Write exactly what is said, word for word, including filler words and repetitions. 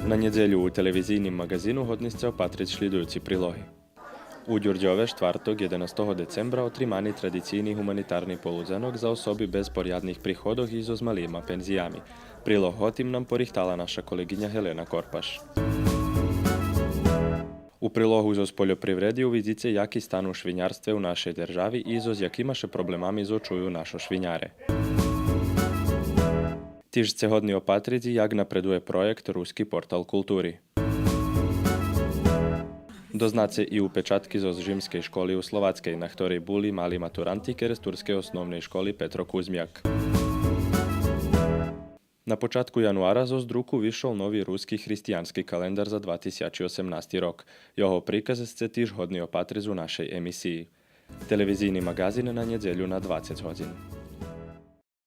На нєдзелю у телевизийним маґазину годни сце опатриц шлїдуюци прилоги. У Дюрдьове штварток, єденастого децембра, отримани традицийни гуманитарни полудзенок за особи без порядних приходох и зоз малима пензиями. Прилог о тим нам порихтала наша колеґиня Гелена Корпаш. У прилогу зоз польопривреди увидзице яки стан у швинярстве у нашей держави и зоз якима ше проблемами зочую нашо швиняре. Тиж сце годни опатриц и як напредує проєкт Руски портал култури. Дознаце и упечатки зоз жимскей школи у Словацкей, на хторей були мали матуранти керестурскей основней школи Петро Кузмяк. На початку януара зоз друку вишол нови руски християнски календар за два тисячи осемнасти рок. Його приказ сце тиж годни опатриц у нашей емисиї. Телевизийни маґазин на нєдзелю на двацец годзин.